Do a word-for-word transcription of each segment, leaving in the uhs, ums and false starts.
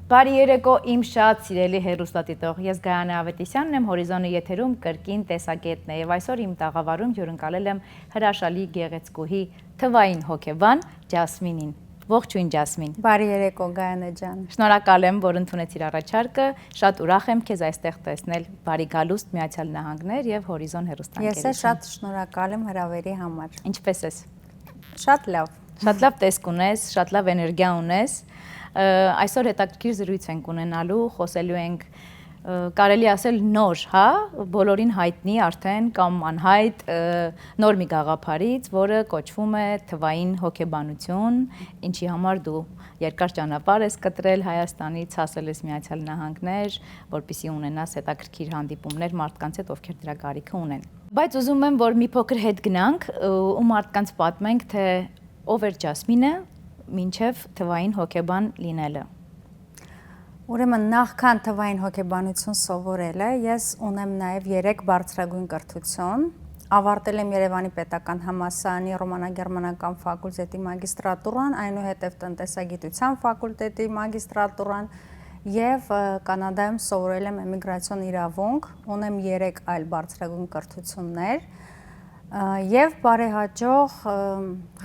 Բարի երեկո, իմ շատ սիրելի հեռուստադիտող։ Ես Գայանե Ավետիսյանն եմ, Հորիզոնի եթերում կրկին տեսակետն է, եւ այսօր իմ տաղավարում հիւրընկալել եմ հրաշալի գեղեցկուհի թվային հոգեբան Ջասմինին։ Ողջույն, Ջասմին։ Բարի երեկո, Գայանե ջան։ Շնորհակալ եմ, որ ընդունեցիր առաջարկը, շատ ուրախ եմ քեզ այստեղ տեսնել։ Բարի գալուստ Միացյալ Նահանգներ եւ Հորիզոն Ես էլ հեռուստաընկերություն։ Շատ շնորհակալ եմ հրավերի համար։ Ինչպե՞ս ես։ Շատ լավ։ Շատ լավ տեսք ունես, շատ լավ էներգիա ունես։ Ը, այսօր հետաքրքիր զրոյց ենք ունենալու, խոսելու ենք, ը, կարելի ասել նոր, հա, բոլորին հայտնի արդեն կամ անհայտ, ը, նոր մի գաղափարից, որը կոչվում է թվային հոգեբանություն, ինչի համար դու երկար ճանապարհ ես կտրել Հայաստանից, հասել ես Միացյալ Նահանգներ, որպեսզի ունենաս հետաքրքիր հանդիպումներ մարդկանց հետ, ովքեր դրա կարիքը ունեն։ Բայց ուզում եմ, որ մի փոքր հետ գնանք, ը, ու մարդկանց պատմենք, թե ով էր Ջասմինը մինչեւ թվային հոգեբան լինելը։ Ուրեմն նախքան թվային հոգեբանություն սովորելը, ես ունեմ նաև երեք բարձրագույն կրթություն։ Ավարտել եմ Երևանի Պետական Համալսարանի Ռոմանա-Գերմանական ֆակուլտետի մագիստրատուրան, այնուհետև տնտեսագիտության ֆակուլտետի մագիստրատուրան և, ը, Կանադայում սովորել եմ էմիգրացիոն իրավունք, ունեմ երեք այլ բարձրագույն կրթություններ, ը, և բարեհաջող, ը,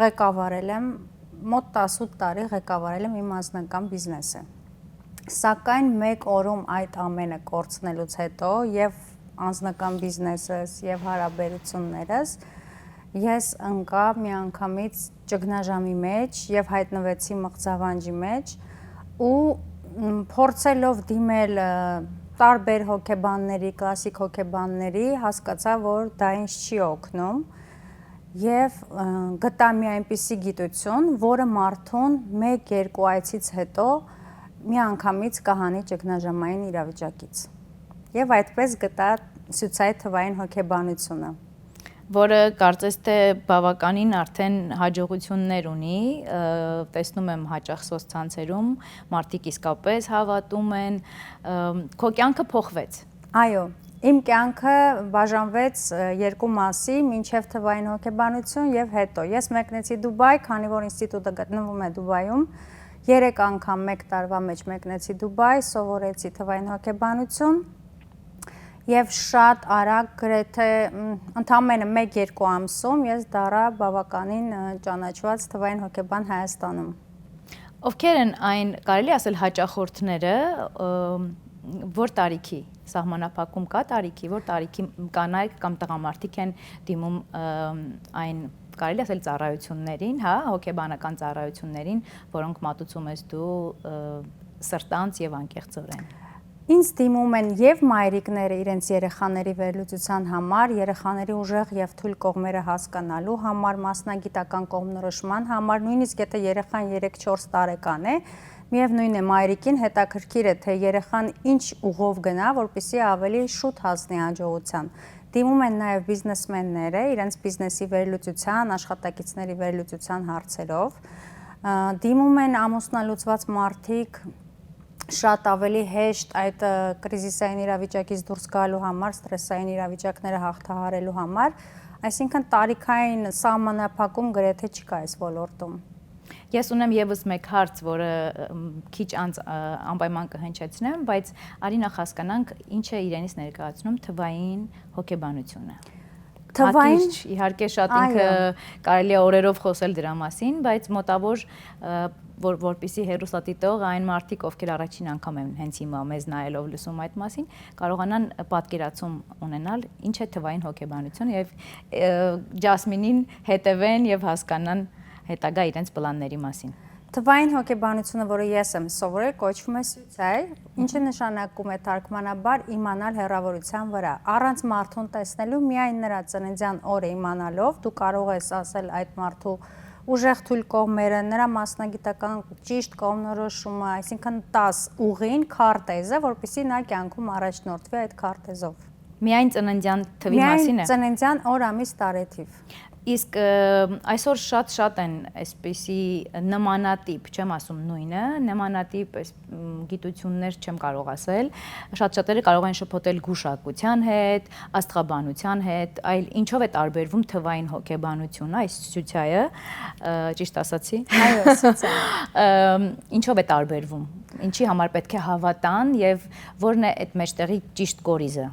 ղեկավարել եմ, մոտ տասութ տարի ղեկավարել եմ իմ անձնական բիզնեսը։ Սակայն մեկ օրում այդ ամենը կորցնելուց հետո և անձնական բիզնեսս, և հարաբերություններս, ես ընկա միանգամից ճգնաժամի մեջ և հայտնվեցի մղձավանջի մեջ ու, մ, փորձելով դիմել, ը, տարբեր հոգեբանների, կլասիկ հոգեբանների, հասկացայ, որ դա ինձ չի օգնում և, ը, գտայ մի այնպիսի գիտություն, որը մարդուն մեկ-երկու այցից հետո միանգամից կհանի ճգնաժամային իրավիճակից։ Եվ այդպես գտայ, ցուցայ թվային հոգեբանությունը։ Որը կարծես թե բավականին արդեն հաջողություններ ունի, ը, տեսնում եմ հաճախ սոցցանցերում, մարդիկ իսկապես հավատում են, ը, քո կյանքը փոխվեց։ Այո, իմ կյանքը բաժանվեց, ը, երկու մասի, մինչև թվային հոգեբանություն և հետո։ Ես մեկնեցի Դուբայ, քանի որ ինստիտուտը գտնվում է Դուբայում, երեք անգամ մեկ տարվա մեջ մեկնեցի Դուբայ, սովորեցի թվային հոգեբանություն և շատ արագ, գրեթե, մ, ընդամենը մեկ-երկու ամսում ես դառա բավականին, ը, ճանաչված թվային հոգեբան Հայաստանում։ Ովքեր են այն, կարելի ասել, հաճախորդները, ը, որ տարիքի սահմանափակում կա, տարիքի, որ տարիքի կանայք կամ տղամարդիկ են դիմում, ը, այն, կարելի ասել, ծառայություններին, հա, հոգեբանական ծառայություններին, որոնք մատուցում ես դու, ը, սրտանց և անկեղծորեն։ Ինձ դիմում են և մայրիկները իրենց երեխաների վերլուծության համար, երեխաների ուժեղ և թույլ կողմերը հասկանալու համար, մասնագիտական կողմնորոշման համար, նույնիսկ եթե երեխան երեք-չորս տարեկան է, միևնույն է, մայրիկին հետաքրքիր է, թե երեխան ինչ ուղով գնայ, որպեսզի ավելի շուտ հասնի հաջողության։ Դիմում են նաև բիզնեսմենները իրենց բիզնեսի վերլուծության, աշխատակիցների վերլուծության հարցերով։ Ա, դիմում են ամուսնալուծված մարդիկ, շատ ավելի հեշտ այդ, ը, կրիզիսային իրավիճակից դուրս գալու համար, սթրեսային իրավիճակները հաղթահարելու համար, այսինքն՝ տարիքային սահմանափակում գրեթե չկա այս ոլորտում։ Ես ունեմ ևս մեկ հարց, որը, ըմ, քիչ անց, ը, անպայման կհնչեցնեմ, բայց արի նախ հասկանանք՝ ինչ է իրենից ներկայացնում թվային հոգեբանությունը։ Թվային Հակիրճ, իհարկե, շատ ինքը Այո։ կարելի է օրերով խոսել դրա մասին, բայց մոտավոր, ը, որ, որպեսզի հեռուստադիտող այն մարդիկ, ովքեր առաջին անգամ են հենց հիմա մեզ նայելով, լսում այդ մասին, կարողանան պատկերացում ունենալ՝ ինչ է թվային հոգեբանություն, և, ը, Ջասմինին հետևեն և հասկանան հետագա իրենց պլանների մասին։ Թվային հոգեբանությունը, որը ես եմ սովորել, կոչվում է Սիցայ, ինչը նշանակում է թարգմանաբար իմանալ հեռավորության վրա, առանց մարդուն տեսնելու, միայն նրա ծննդյան օրը իմանալով՝ դու կարող ես ասել այդ մարդու ուժեղ թույլ կողմերը, նրա մասնագիտական ճիշտ կողմնորոշումը, այսինքն՝ տաս ուղին, քարտեզը, որպեսզի նա կյանքում առաջնորդվի այդ քարտեզով։ Միայն ծննդյան թվի Միայն մասին է։ Ծննդյան օր, ամիս, տարեթիվ։ Իսկ, ը, այսօր շատ-շատ են այսպիսի նմանատիպ, չեմ ասում նոյնը, նմանատիպ այս, մ, գիտություններ չեմ կարող ասել, շատ շատերը կարող են շփոթել գուշակության հետ, աստղաբանության հետ, այլ ինչով է տարբերվում թվային հոգեբանությունը, այս Սիցայը, ը, ճիշտ ասացի։ Այո, Սիցայ։ Ըմ, ինչով է տարբերվում, ինչի համար պետք է հավատան եւ որն է այդ մեջտեղի ճիշտ կորիզը։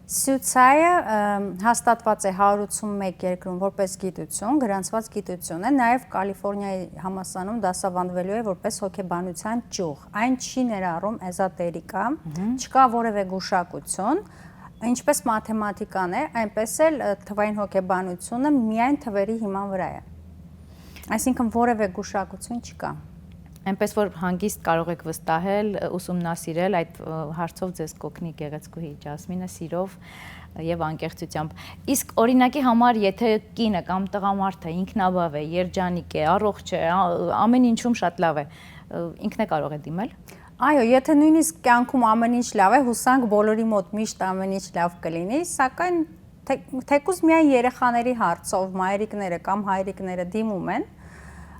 Սիցայը, ըմ, հաստատուած է հարիւր ութսունմեկ երկրում որպէս գիտություն, գրանցուած գիտություն է, նաեւ Կալիֆորնիայի համալսարանում դասաւանդուելու է որպէս հոգեբանության ճիւղ։ Այն չի ներառում էզոտերիկա, Մհմ։ չկա որեւէ գուշակություն, ինչպէս մաթեմատիկան է, այնպէս էլ, ը, թվային հոգեբանությունը միայն թվերի հիման վրայ է։ Այսինքն որեւէ գուշակություն չկա։ Այնպէս որ հանգիստ կարող եք վստահել, ը, ուսումնասիրել, այդ, ը, հարցով ձեզ կօգնի գեղեցկուհի Ջասմինը սիրով, ը, եւ անկեղծութեամբ։ Իսկ օրինակի համար, եթե կինը կամ տղամարդը ինքնաբավ է, երջանիկ է, առողջ է, ա-, ամեն ինչում շատ լաւ է, ը, ինքն է կարող է դիմել։ Այո, եթե նոյնիսկ կեանքում ամեն ինչ լաւ է, յուսանք բոլորի մօտ միշտ ամեն ինչ լաւ կը լինի, սակայն թե-, թեկուզ միայն երեխաների հարցով մայրիկները կամ հայրիկները դիմում են,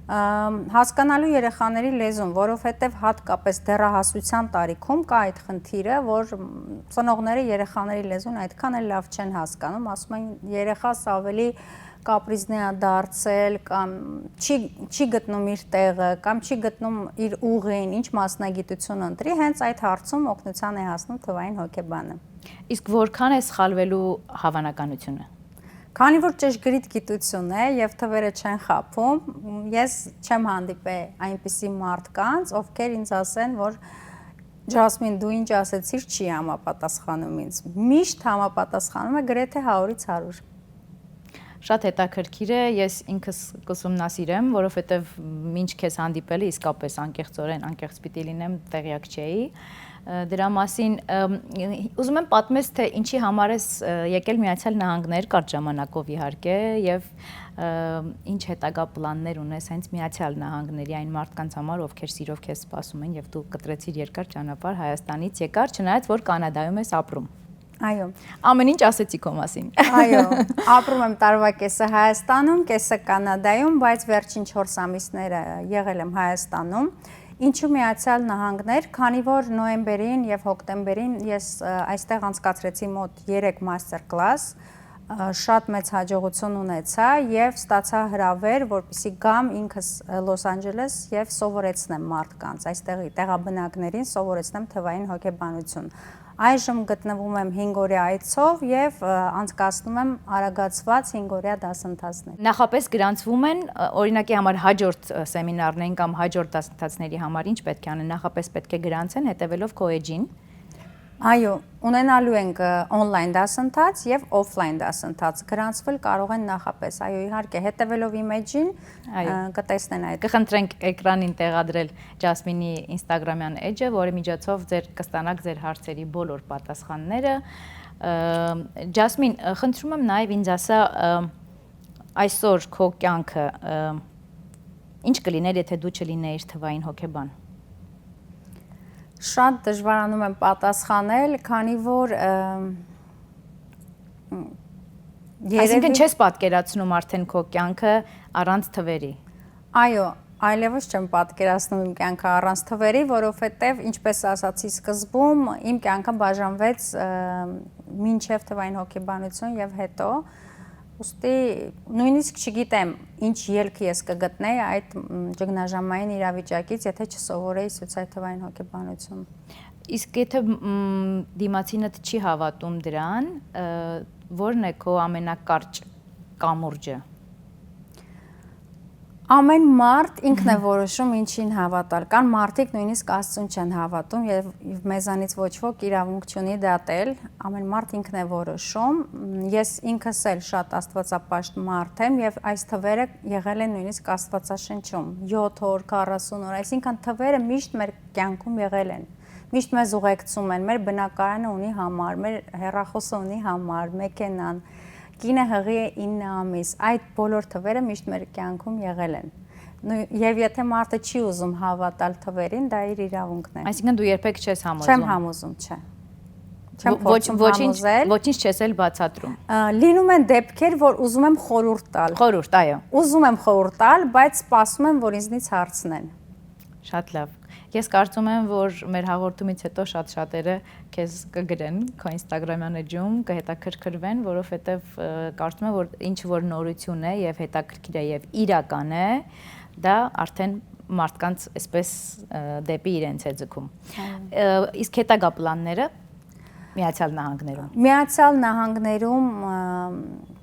ըմ, հասկանալու երեխաների լեզուն, որովհետեւ հատկապես դեռահասության տարիքում կա այդ խնդիրը, որ, մ, ծնողները երեխաների լեզուն այդքան էլ լաւ չեն հասկանում, ասում են, երեխաս ավելի կապրիզնի ա դարձել, կամ չի, չի գտնում իր տեղը, կամ չի գտնում իր ուղին, ինչ մասնագիտություն ընտրի, հենց այդ հարցում օգնության է հասնում թվային հոգեբանը։ Իսկ որքան է սխալվելու հավանականությունը։ Քանի որ ճշգրիտ գիտություն է եւ թվերը չեն խաբում, ես չեմ հանդիպել այնպիսի մարդկանց, ովքեր ինձ ասեն, որ «Ջասմին, դու ինչ ասեցիր, չի համապատասխանում ինձ»։ Միշտ համապատասխանում է գրեթե հարիւրից հարիւր։ Շատ հետաքրքիր է, ես ինքս կուսումնասիրեմ, որովհետեւ մինչ քեզ հանդիպելը իսկապես անկեղծորեն անկեղծ պիտի լինեմ, տեղյակ չէի, ը, դրա մասին, ըմ, ուզում եմ պատմես, թե ինչի համար ես, ը, եկել Միացյալ Նահանգներ կարճ ժամանակով իհարկե, եւ, ը, ինչ հետագա պլաններ ունես հենց Միացյալ Նահանգների այն մարդկանց համար, ովքեր սիրով քեզ սպասում են, եւ դու կտրեցիր երկար ճանապարհ Հայաստանից եկար, չնայած որ Կանադայում ես ապրում։ Այո։ Ամեն ինչ ասեցի քո մասին։ Այո, ապրում եմ տարուա կեսը Հայաստանում, կեսը Կանադայում, բայց վերջին չորս ամիսները եղել եմ Հայաստանում։ Ինչու Միացյալ Նահանգներ, քանի որ նոյեմբերին եւ հոկտեմբերին ես, ը, այստեղ անցկացրեցի մոտ երեք մաստեր կլաս, ը, շատ մեծ հաջողություն ունեցա եւ ստացա հրավեր, որպեսզի գամ ինքս, ը, Լոս Անջելես եւ սովորեցնեմ մարդկանց, այստեղի տեղաբնակներին սովորեցնեմ թվային հոգեբանություն։ Այժմ գտնվում եմ հինգ օրյա այցով եւ, ը, անցկացնում եմ արագացված հինգ օրյա դասընթացներ։ Նախապես գրանցվում են, ը, օրինակի համար հաջորդ, ը, սեմինարներին կամ հաջորդ դասընթացների համար ինչ պետք է անեն, նախապես պետք է գրանցեն հետեւելով քո էջին։ Այո, ունենալու ենք, ը, օնլայն դասընթաց եւ օֆլայն դասընթաց։ Գրանցվել կարող են նախապես։ Այո, իհարկե, հետեւելով իմ էջին, Այո։ ը, կտեսնեն այդ։ Կխնդրենք էկրանին տեղադրել Ջասմինի Instagram-յան էջը, որի միջոցով ձեր կստանաք ձեր հարցերի բոլոր պատասխանները։ Ը, Ջասմին, ը, խնդրում եմ նաև ինձ ասա, ը, այսօր քո կյանքը, ը, ինչ կլիներ, եթե դու չլինեիր թվային հոգեբան։ Շատ դժվարանում եմ պատասխանել, քանի որ, ը, Այսինքն երևի չես պատկերացնում արդեն քո կյանքը առանց թվերի։ Այո, այլևս չեմ պատկերացնում իմ կյանքը առանց թվերի, որովհետև, ինչպես ասացի սկզբում, իմ կյանքը բաժանվեց, ը, մինչև թվային հոգեբանություն և հետո։ Ուստի նույնիսկ չգիտեմ, ինչ ելք ես կգտնեի այդ, մ, ճգնաժամային իրավիճակից, եթե չսովորեի սոցիալ թվային հոգեբանություն։ Իսկ եթե, մ, դիմացինդ չի հավատում դրան, ը, ո՞րն է քո ամենակարճ կամուրջը։ Ամեն մարդ ինքն է որոշում ինչին հավատալ։ Կան մարդիկ նույնիսկ Աստծուն չեն հավատում և, և մեզանից ոչ ոք իրավունք չունի դատել։ Ամեն մարդ ինքն է որոշում։ Մ, ես ինքս էլ շատ աստվածապաշտ մարդ եմ և այս թվերը եղել են նույնիսկ Աստվածաշնչում, յոթ օր, քառասուն օր, այսինքն թվերը միշտ մեր կյանքում եղել են։ Միշտ մեզ ուղեկցում են, մեր բնակարանը ունի համար, մեր հեռախոսը ունի համար, մեքենան, կինը հղի է ինը ամիս, այդ բոլոր թվերը միշտ մեր կյանքում եղել են։ Նու-, և եթե մարդը չի ուզում հավատալ թվերին, դա իր իրավունքն է։ Այսինքն դու երբեք չես համոզում։ Չեմ համոզում, չէ։ Չեմ փորձում համոզել։ Ոչինչ չես էլ բացատրում։ Ա, լինում են դեպքեր, որ ուզում եմ խորհուրդ տալ։ Խորհուրդ, այո։ Ուզում եմ խորհուրդ տալ, բայց սպասում եմ, որ ինձնից հարցնեն։ Շատ լավ։ Ես կարծում եմ, որ մեր հաղորդումից հետո շատ շատերը քեզ կգրեն քո Instagram-յան էջում, կհետաքրքրվեն, որովհետև, ը, կարծում եմ, որ ինչ որ նորություն է և հետաքրքիր է և իրական է, դա արդեն մարդկանց այսպես, ը, դեպի իրենց է ձգում։ Այո։ Ը, իսկ հետագա պլանները Միացյալ Նահանգներում։ Միացյալ Նահանգներում, ը,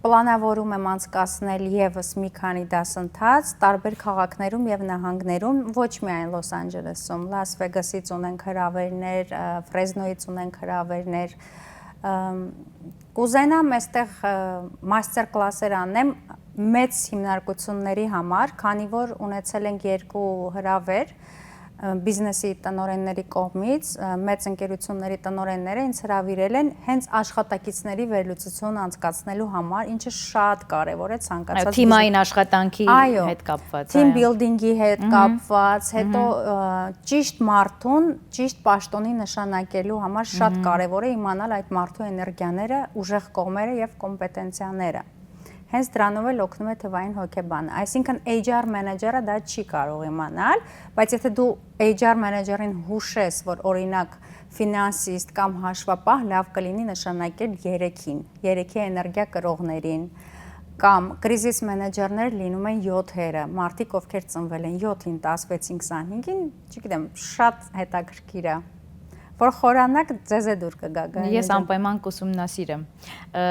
պլանավորում եմ անցկացնել ևս մի քանի դասընթաց տարբեր քաղաքներում և նահանգներում, ոչ միայն Լոս Անջելեսում, Լաս Վեգասից ունենք հրավերներ, ը, Ֆրեզնոյից ունենք հրավերներ, ըմ, կուզենամ այստեղ, ը, մաստեր-կլասեր անեմ մեծ հիմնարկությունների համար, քանի որ ունեցել ենք երկու հրավեր, ը, բիզնեսի տնօրենների կողմից, ը, մեծ ընկերությունների տնօրենները ինձ հրավիրել են հենց աշխատակիցների վերլուծություն անցկացնելու համար, ինչը շատ կարևոր է ցանկացած Այո, թիմային բիզնես- աշխատանքի Այո, հետ կապված, team այո։ Building-ի հետ Մհմ։ Կապված, հետո, Մհմ։ ը, ճիշտ մարդուն, ճիշտ պաշտոնի նշանակելու համար շատ Մհմ։ կարևոր է իմանալ այդ մարդու էներգիաները, ուժեղ կողմերը և կոմպետենցիաները։ Հենց դրանով էլ օգնում է թվային հոգեբանը։ Այսինքն H R մենեջերը դա չի կարող իմանալ, բայց եթե դու H R մենեջերին հուշես, որ օրինակ ֆինանսիստ կամ հաշվապահ լավ կլինի նշանակել երեքին, երեքի էներգիա կրողներին, կամ կրիզիս մենեջերներ լինում են յոթերը, մարդիկ, ովքեր ծնվել են յոթին, տասնվեցին, քսանհինգին, չգիտեմ, շատ հետաքրքիր է, որ խորանաք, ձեզ է դուր կգա գայլը Ես ջան։ անպայման կուսումնասիրեմ։ Ը,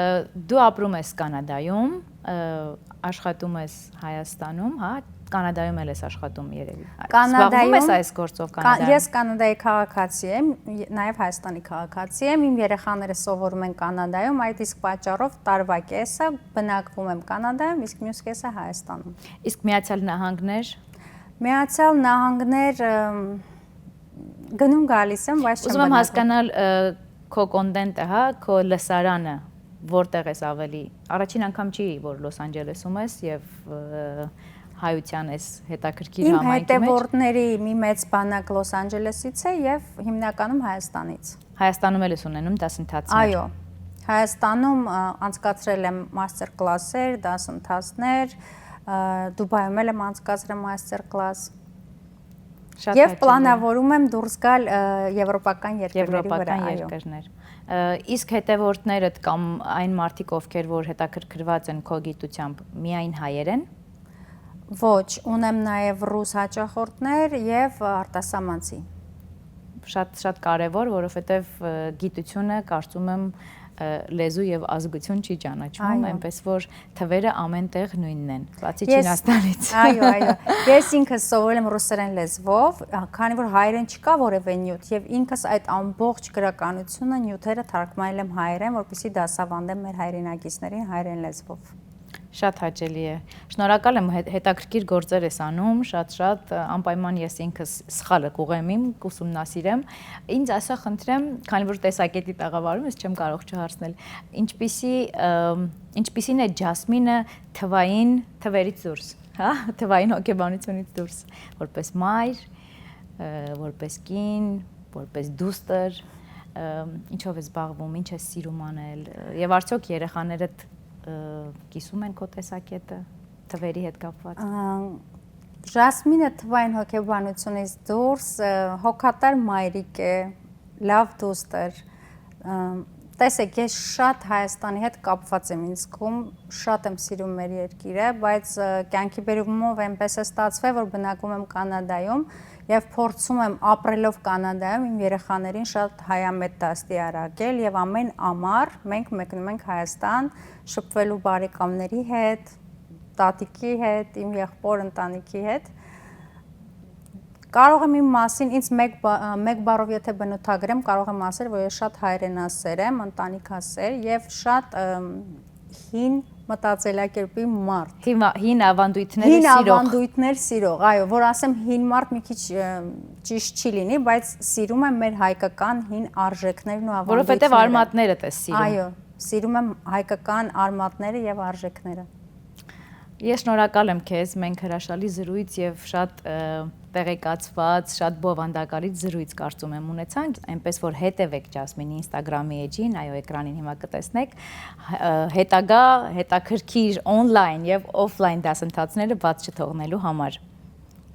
դու ապրում ես Կանադայում, ը, աշխատում ես Հայաստանում, հա, Կանադայում էլ ես աշխատում երևի։ Ա, Կանադայում զբաղվում ես այս գործով Կա-, Կանադայում։ ես Կանադայի քաղաքացի եմ, ե-, նաև Հայաստանի քաղաքացի եմ, իմ երեխաները սովորում են Կանադայում, այդ իսկ պատճառով տարվա կեսը բնակվում եմ Կանադայում, իսկ մյուս կեսը Հայաստանում։ Իսկ Միացյալ Նահանգներ։ Միացյալ Նահանգներ, ըմ, գնում գալիս եմ, բայց չեմ Ուզում եմ բնակվում։ հասկանալ, ը, քո կոնտենտը, հա, քո լսարանը, որտեղ ես ավելի։ Առաջին անգամ չի, որ Լոս Անջելեսում ես և, ը, հայության ես հետաքրքիր Իմ համայնքի մեջ։ հետևորդների մի մեծ բանակ Լոս Անջելեսից է և հիմնականում Հայաստանից։ Հայաստանում էլ ես ունենում դասընթացներ։ Այո, Հայաստանում, ը, անցկացրել եմ մաստեր-կլասեր, դասընթացներ, ը, Դուբայում էլ եմ անցկացրել մաստեր-կլաս։ Շատ Եվ հաճելի է։ պլանավորում եմ դուրս գալ, ը, եվրոպական երկրների Եվրոպական վրա, այո։ երկրներ։ Ը, իսկ հետևորդներդ կամ այն մարդիկ, ովքեր որ հետաքրքրված են քո գիտությամբ, միայն հայեր են։ Ոչ, ունեմ նաև ռուս հաճախորդներ և արտասահմանցի։ Շատ, շատ կարևոր, որովհետև, ը, գիտությունը, կարծում եմ, ը, լեզու և ազգություն չի ճանաչում, Այո։ այնպես որ թվերը ամեն տեղ նույնն են, բացի Ես Չինաստանից։ Այո, այո։ Ես ինքս սովորել եմ ռուսերեն լեզվով, ա, քանի որ հայերեն չկա որևէ նյութ, և ինքս այդ ամբողջ գրականությունը, նյութերը թարգմանել եմ հայերեն, որպեսզի դասավանդեմ մեր հայրենակիցներին հայերեն լեզվով։ Շատ հաճելի է։ Շնորհակալ եմ, հետ-, հետաքրքիր գործեր ես անում, շատ-շատ, ը, անպայման ես ինքս սխալը կուղեմ իմ, կուսումնասիրեմ։ Ինձ ասա, խնդրեմ, քանի որ տեսակետի տաղավարում ես, չեմ կարող չհարցնել, ինչպիսի, ըմ, ինչպիսին է Ջասմինը թվային, թվերից դուրս, հա, թվային հոգեբանությունից դուրս, որպես մայր, ը, որպես կին, որպես դուստր, ը, ինչով ես զբաղվում, ինչ ես սիրում անել, ը, և արդյոք երեխաներդ, ը, կիսում են քո տեսակետը, թվերի հետ կապված։ Ա, Ժասմինը թվային հոգեբանությունից դուրս, ը, հոգատար մայրիկ է, լավ դուստր, ը, տեսեք, ես շատ Հայաստանի հետ կապված եմ ինձ զգում, շատ եմ սիրում մեր երկիրը, բայց, ը, կյանքի բերումով այնպես է ստացվել, որ բնակվում եմ Կանադայում և փորձում եմ ապրելով Կանադայում իմ երեխաներին շատ հայամետ դաստիարակել և ամեն ամառ մենք մեկնում ենք Հայաստան շփվելու բարեկամների հետ, տատիկի հետ, իմ եղբոր ընտանիքի հետ։ Կարող եմ իմ մասին, ինձ մեկ բա-, մեկ բառով եթե բնութագրեմ, կարող եմ ասել, որ ես շատ հայրենասեր եմ, ընտանիքասեր և շատ, ըմ, հին մտածելակերպի մարդ։ Հիմա հին ավանդույթները Հին սիրող։ ավանդույթներ սիրող, այո, որ ասեմ հին մարդ մի քիչ, ը, ճիշտ չի լինի, բայց սիրում եմ մեր հայկական հին արժեքներն ու Որովհետև ավանդույթները։ արմատներդ ես սիրում։ Այո, սիրում եմ հայկական արմատները և արժեքները։ Ես շնորհակալ եմ քեզ, մենք հրաշալի զրույց եւ շատ, ը, տեղեկացված, շատ բովանդակալից զրույց կարծում եմ ունեցանք, այնպես որ հետեւեք Ջասմինի Instagram-ի էջին, այո, էկրանին հիմա կտեսնեք, ը, հետագա հետաքրքիր online եւ offline դասընթացները բաց չթողնելու համար։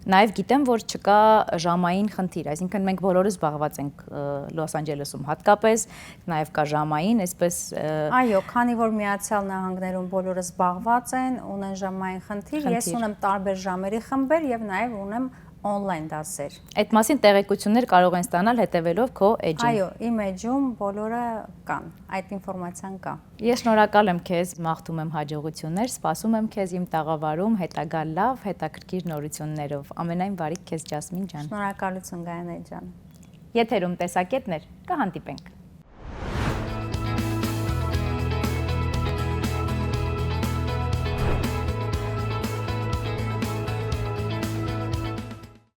Նաեւ գիտեմ, որ չկա ժամային խնդիր, այսինքն մենք բոլորս զբաղված ենք, ը, Լոս Անջելեսում հատկապես, նաեւ կա ժամային, այսպես, ը, Այո, քանի որ Միացյալ Նահանգներում բոլորը զբաղված են, ունեն ժամային խնդիր, ես Խնդիր։ ունեմ տարբեր ժամերի խմբեր եւ նաեւ ունեմ online դասեր։ Այդ մասին տեղեկություններ կարող են ստանալ հետեւելով քո էջին։ Այո, իմ էջում բոլորը կան, այդ ինֆորմացիան կա։ Ես շնորհակալ եմ քեզ, մաղթում եմ հաջողություններ, սպասում եմ քեզ իմ տաղավարում հետագա լավ, հետաքրքիր նորություններով։ Ամենայն բարիք քեզ, Ջասմին ջան։ Շնորհակալություն, Գայանե ջան։ Եթերում տեսակետներ, կհանդիպենք։